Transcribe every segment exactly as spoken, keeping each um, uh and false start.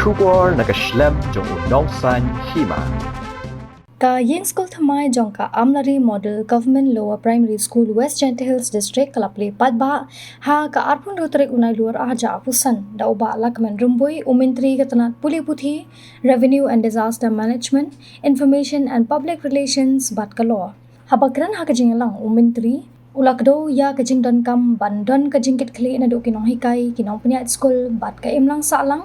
Khubor na ka shlem jong u nongsaiñ hima. Ka ïing skul thymmai jong ka Amlari Model Government Lower Primary School, West Jaintia Hills District, ka la plie paidbah ha ka arphew hynriew tarik u Nailur arhajar arphew san da u Bah Lahkmen Rymbui, u Myntri ka tnat pule puthi, Revenue and Disaster Management, Information and Public Relations bad ka Law. Haba kren ha ka jingïalang, u Myntri u la kdew ïa ka jingdonkam ban don ka jingkitkhlieh naduh ki nonghikai, ki nongpynïaid skul bad ka imlang sahlang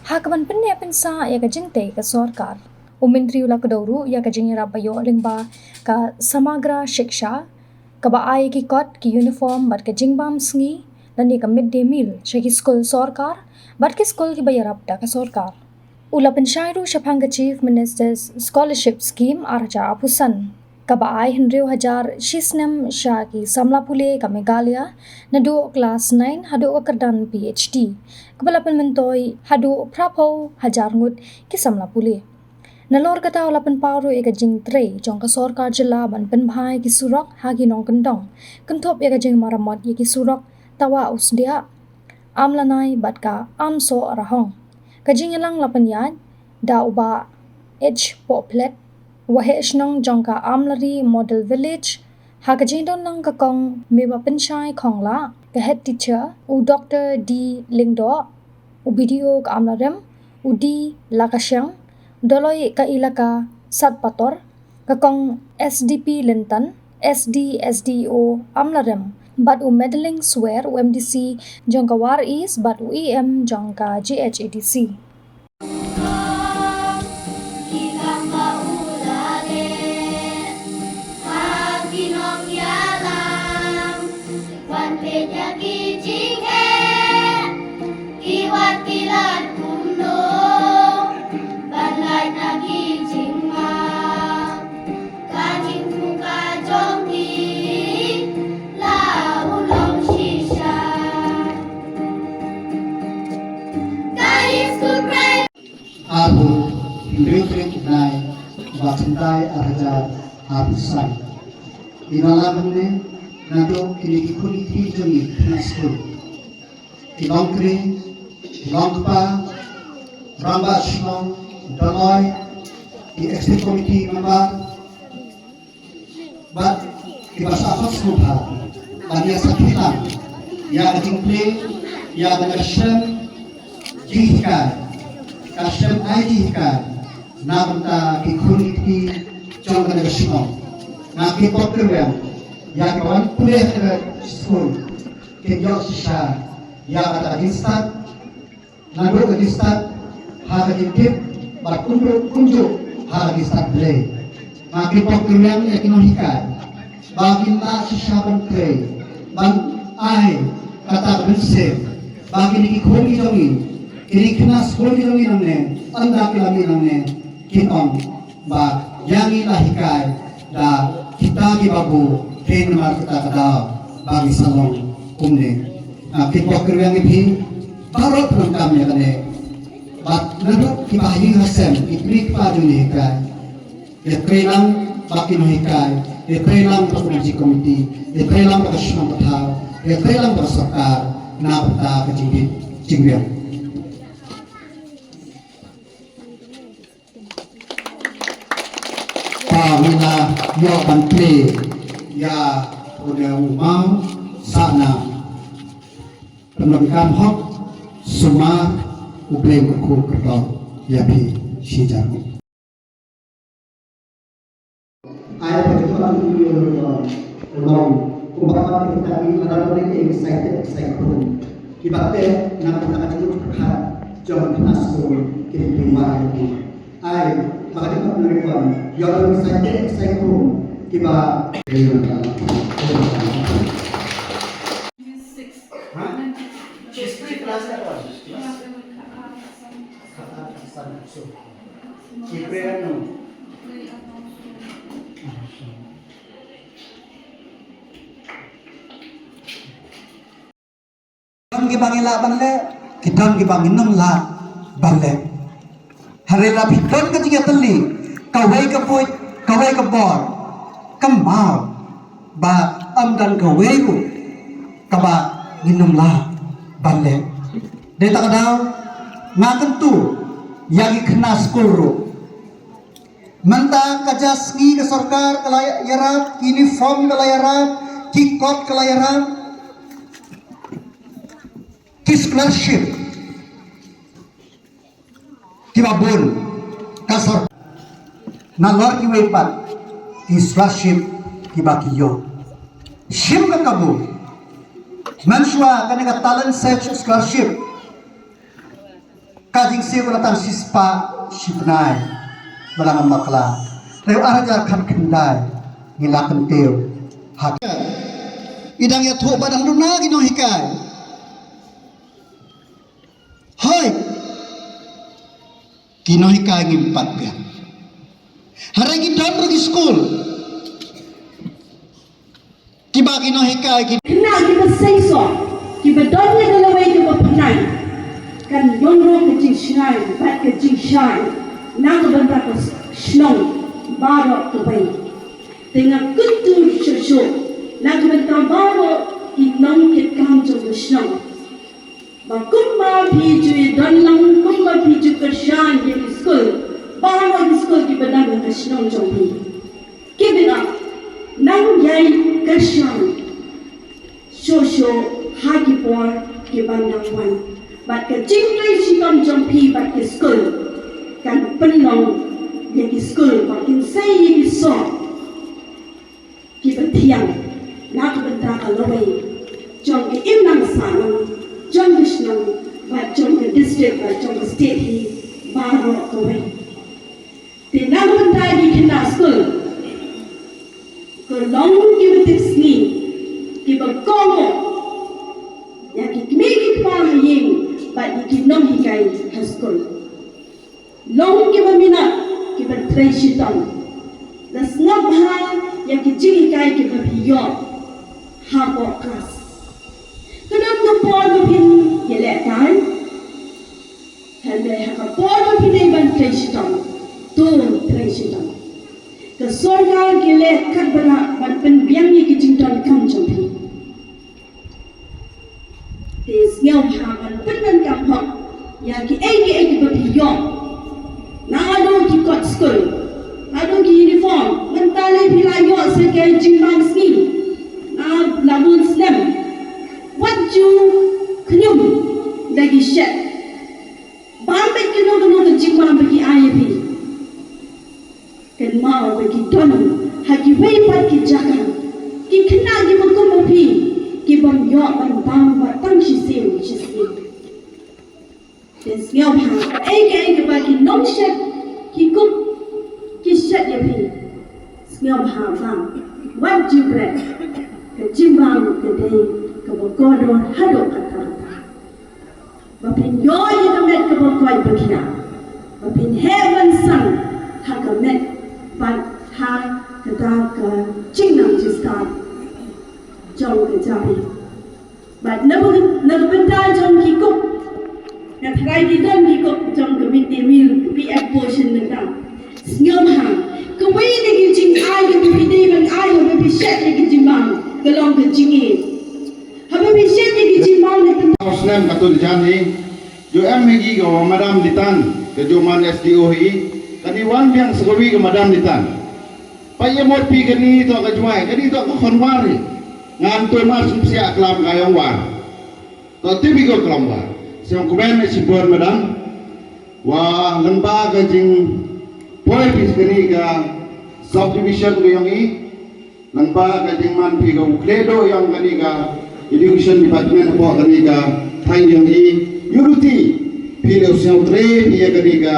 ha kaban pynneh pynsah ïa ka jingtei ka sorkar. U Myntri u la kdew ruh ïa ka jingïarap ba ïoh lyngba ka Samagra Shiksha, kaba ai ki kot, ki uniform bad ka jingbam sngi lane ka midday meal sha ki skul sorkar bad ki skul kiba ïarap da ka sorkar. U la pynshai ruh shaphang ka Chief Minister's Scholarship Scheme arhajar arphew san, kaba ai hynriew hajar shi snem sha ki samla pule ka Meghalaya naduh klas nine haduh ka kyrdan P H D, kaba la pynmyntoi haduh phraphew hajar ngut ki samla pule. Nalor kata, u la pynpaw ruh ïa ka jingtrei jong ka sorkar jylla ban pynbha ïa ki surok ha ki nongkyndong, kynthup ïa ka jingmaramot ïa ki surok Tawa Usdiah, Amlanai bad ka Amsoh Rahong. Ka jingïalang la pynïaid da u Bah H Pohplet, waheh shnong jong ka Amlari Model Village, ha ka jingdon lang ka Kong Mebapynshai Khonglah, ka Head Teacher, u Doktor D Lyngdoh, u B D O ka Amlarem, u D Lakashiang, Doloi ka Elaka Satpator, ka Kong S D P Lynton, S D, S D O Amlarem, bad u Madeline Swer, u M D C jong ka War East bad u E M jong ka G H A D C. Wan peit ïa ki jingeh, ki wat ki lat kumno, ban lait na ki jingma. Ka jingpyrkhat jong ki la u long shisha. Ka skul primary. Arphew hynriew tarik u bnai ba khyndai arhajar arphew san. Ïa la mynne naduh kine ki khun ki kti jong ngi ki khynnah skul, ki longkmie, ki longkpa, rangbah shnong, doloi, ki executive committee member, bad kiba sah khot sngewbha ban ïa sakhi lang ïa ka jingplie, ïa ka shem jinghikai, ka shem ai jinghikai na bynta ki khun ki kti jong kane ka shnong. Nga kyrpad kyrwiang ïa kiba wan pule ha kane ka skul, kin ïoh shisha ïa kata ka jingstad. Naduh ka jingstad ha ka jingtip bad kumjuh kumjuh ha ka jingstad Blei. Nga kyrpad kyrwiang ïa ki nonghikai ba kin lah shisha ban trei, ban ai kata ka mynsiem ba kine ki khun ki jong ngi, kine ki khynnah skul ki jong ngi nangne, ynda ki la mih nangne, kin ong ba ïa ngi la hikai da kita ki babu, te namar kata ka daw ba ngi sa long kumne. Nga kyrpad kyrwiang ïa phi baroh pyndonkam ïa kane. Bad naduh kiba ha ïing ha sem, ki kmie ki kpa jong ngi hikai, ïatrei lang bad ki nonghikai, ïatrei lang bad ka committee, ïatrei lang bad ka shnong ka thaw, ïatrei lang bad ka sorkar na bynta ka jingbit jingriam. Ba ngi la ïoh ban plie ïa une u maw Sahnam. Pyndonkam hok sumar, U Blei un kyrkhu kyrdoh ïa phi shi hajar nguh. Ai ba jong ka long kumba ka long kumba ka long kumba ka long excited, excited. Kiba te na ka jingpyrkhat jong ka skul ki pynwai. Ai ba ka jingpyrkhat ïa ka excited, excited kiba. Ha? History class ka. Don kiba ngi lah ban leh, ki don kiba ngim lah ban leh. Hynrei lada phi don ka jingïatylli, kawei ka buit, kawei ka bor, kam mut ba ym don kawei ruh kaba ngin ym lah ban leh. Dei ta ka daw, nga kyntu ïa ki khynnah skul ruh. Mynta ka ja sngi ka sorkar ka la ïarap, ki uniform ka la ïarap, ki kot ka la ïarap, ki scholarship kiba bun ka sorkar. Nalor kiwei pat ki scholarship kiba ki ïoh. Shim ka kabu. Mynshuwa kane ka talent search scholarship, ka jingsiew ka la tang shispah shibnai. Ba la ngam bakla. Te u ar hajar khatkhyndai ngi la kyntiew. Ha. I dang ïathuh ba dang duna ki nonghikai. Hoi. Ki nonghikai ngim pat biang. Hynrei ki don ruh ki skul kiba ki nonghikai ki. Khynnah kiba seisoh, kiba don ïa ka lawei kaba pynai, kan don ruh ka jingshngaiñ bad ka jingshai na ka bynta ka shnong baroh kawei. Te nga kyntu shuh shuh na ka bynta baroh ki nongkitkam jong ka shnong. Ba kumba phi ju ïadon lang, kumba phi ju kyrshan ïa ki skul, baroh ki skul kiba don ha ka shnong jong phi, keep it up. Nang ïai kyrshan shuh shuh ha ki por kiban nang wan. Bad ka jingtrei shitom jong phi bad ki skul kan pynlong ïa ki skul ba kin sei ïa ki soh kiba thiang na ka bynta ka lawei jong ka imlang sahlang jong ka shnong bad jong ka district bad jong ka state hi baroh kawei. Te na ka bynta ki khynnah skul, ka long kiba tip sngi, kiba kohnguh ïa ki kmie ki kpa ha ïing bad ïa ki nonghikai ha skul. Long kiba minot, kiba trei shitom. La sngap bha ïa ki jinghikai kiba phi ïoh hapoh klas. Ka don ka por ba phin ïalehkai. Hynrei ha ka por ba phi dei ban trei shitom, to trei shitom. Ka sorkar ki leh katba lah ban pynbiang ïa ki jingdonkam jong phi. Te sngewbha ban pyndonkam hok ïa kiei kiei kiba phi ïoh. Naduh ki kot skul, naduh ki uniform, mynta lei phi la ïoh sa ka jingbam sngi. Na la bun snem, wat ju khñium da ki shet. Bam beit kano kano ka jingbam ba ki ai ïa phi. Kynmaw ba ki don ha kiwei pat ki jaka ki khynnah kiba kum ma phi, ki bym ïoh ban bam wat tang shisien shisien. Te sngewbha, kaei kaei kaba ki nongshet ki kup ki shet ïa phi, sngewbha bam. Wat ju bret. Ka jingbam ka dei kaba kordor haduh katta katta. Ba phin ïoh ïa ka met kaba koit ba khiah. Ba phin heh ban san ha ka met bad ha kata ka jingnang jingstad jong ka jabi. Bad na ka, na ka bynta jong ki kup, nga tharai ki don ki kup jong ka mid day meal, P M Poshan nangta. Sngewbha, kawei na ki jingai kaba phi dei ban ai haba phi shet ïa ki jingbam ka long ka jingïeit. Haba phi shet ïa ki jingbam na ka. Snem katto jan hi. Ju em hi ka Madam Litan, ka ju man S D O hi. Kane wan biang sa kawi ka Madam Litan. Peit ïa mut phi kane to ka Jwai, kane to ka khon War hi. Ngan to mar sum sia klam ka ïong War. To tip ïa ka klam War. Sngewkmen shibun Madam. Wa lyngba ka jingpoi phi kane ka subdivision ka ïong i. Lyngba ka jingman phi ka u khleh doh ïong kane ka Education Department hapoh kane ka thaiñ ïong i. Ïa ruti phi leh u sngewtrei phi ïa kane ka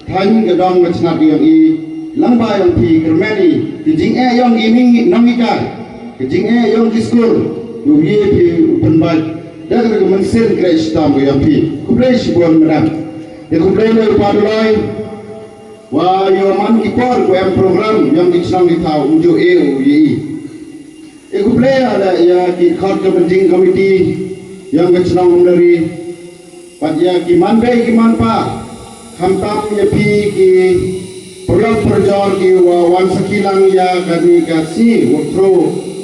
thaiñ ka dong ka chnat ïong i. Lyngba ïong phi kyrmen i ka jingeh ïong i nonghikai, ka jingeh ïong ki skur. Ïa u phi u pynbeit da ka mynsiem khreh shitom ïong phi. Khublei shibun Madam. Ïa khublei lei u Pa Doloi. Wa ïoh man ki por ku em program ïong ki chnong ki thaw um ju ïoh ïa i. E khublei ïa la ïa ki khot ka meeting committee ïong ka chnong Umdari. Bad ïa ki man bei ki man pa. Khamtam ïa phi ki paralok parajor ki wa wan sakhi lang ïa kane ka sngi wa khraw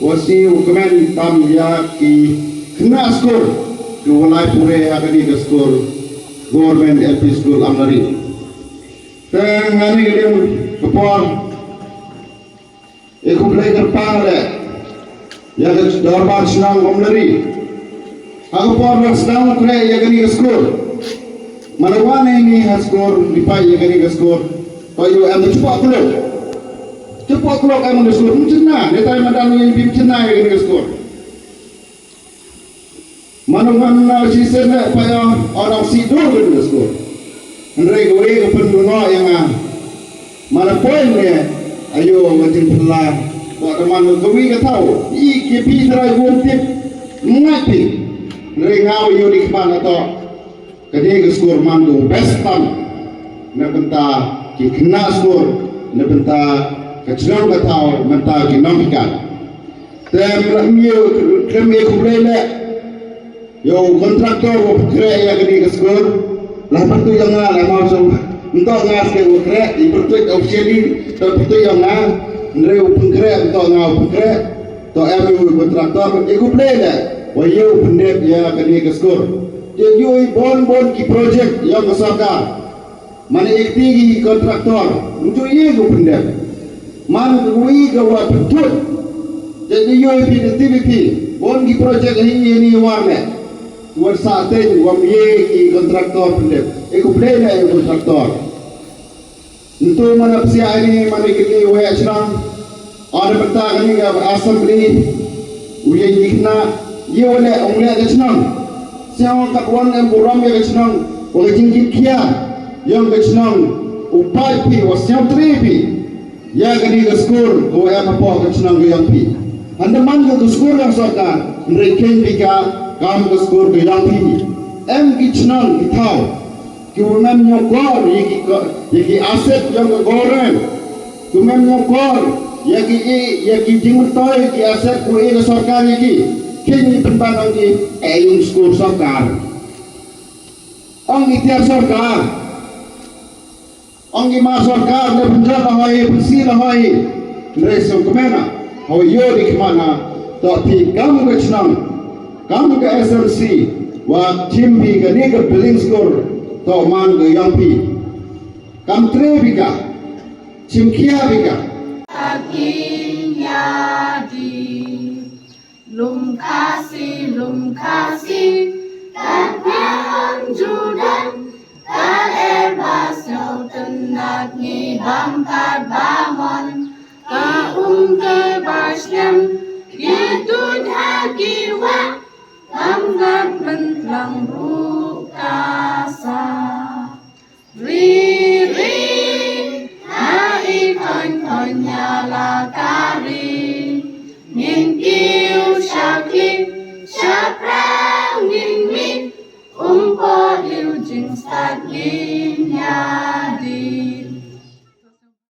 wa sngi wa kmen tam ïa ki khynnah skul ki wa lai pule ha kane ka skul. Government L P School Amlari. Te nga ni ka ding ka por e khublei kyrpang le ïa ka dorbar shnong Umlari. Ha ka por la sdang kre ïa kani ka skur. Mana wan ni ha skur, di pai ïa kani ka skur. To yu em chupa klok. Chupa klok em ni skur. Mungkin na, ni tai madan ni bim cina ïa kani ka skur. Manu ngan na shisien ne paya orang sidur ke dulu skur. Hynrei kawei ka pynbna ïa nga. Mana point ne ayo nga jingpylla. Ba ka manu kawei ka tau. I ki pi trai bun tip. Ngat pi. Hynrei nga ayo di kemana to. Kane ka skur man ka best tam. Na bynta ki khynnah skur, na bynta ka chnong ka thaw, na bynta ki nonghikai. Te mlak mie klem ïa khublei leh ïa u kontraktor u pynkreh ïa kane ka skur. La pyrtuit ïa nga la mau song. Ntok nga ske u kreh i pyrtuit officially. To pyrtuit ïa nga. Hynrei u pynkreh ntok nga u pynkreh. To em ïa u kontraktor ïa khublei leh wa ïa u pyndep ïa kane ka skur. Te ïoh i bon bon ki project ïa ka sorkar. Mane ek ti ki kontraktor, nju ye ko pyndep. Man ko wi ko wa pyntut. Jadi yo pi de T V P, bon ki project hi ye ni war ne. Wan sa te wam ye ki kontraktor pyndep. E ko play ne e kontraktor. Ntu mana psia ini mane ki ni wa ya chnang. Ada bynta kani ka assembly u ye yikna ye wale ong le ka chnong. Siang kat wan em buram ya ka chnong wa ka jingkit khia yang ka chnong u pai pi wa siang tri pi ya kani ka skur ko em hapoh ka chnong ka yang pi. Hynda man ka skur ka sorkar hynrei khein pi ka kam ka skur ka yang pi. Em ki chnong ki thaw. Ki wymem ñiewkor ïa ki ko-, ïa ki asset jong ka government. Ki wymem ñiewkor ïa ki, ïa ki jingmyntoi ki asset ko ïa ka sorkar ïa ki. Kin ïa pynban ong ki, eh, ïa skur sorkar. Ong ki tiar sorkar. Ong ki mar sorkar ne pynjot la hoi, pynsi la hoi. Hynrei sngewkmen ah. Hoi ïoh di khmat na. To phi kam ka chnong. Kam ka S M C, wa chim phi kane ka building skur, to man ka yong phi. Kam tre phi ka, chim khia phi ka. Akin ya di, lum Khasi, lum Khasi, kat nga ong judan, ka er ba sñiaw tynat ngi bam kat ba mon, ka um ke ba sñiam, ye tuid ha ki wah, Lam kat myntlang ruh ka sa. Ri, ri, ha i khon khon ïa la ka ri. Ngin kiew sha khlieh, sha prang ngin mih. Um poh ïa u jingstad ngi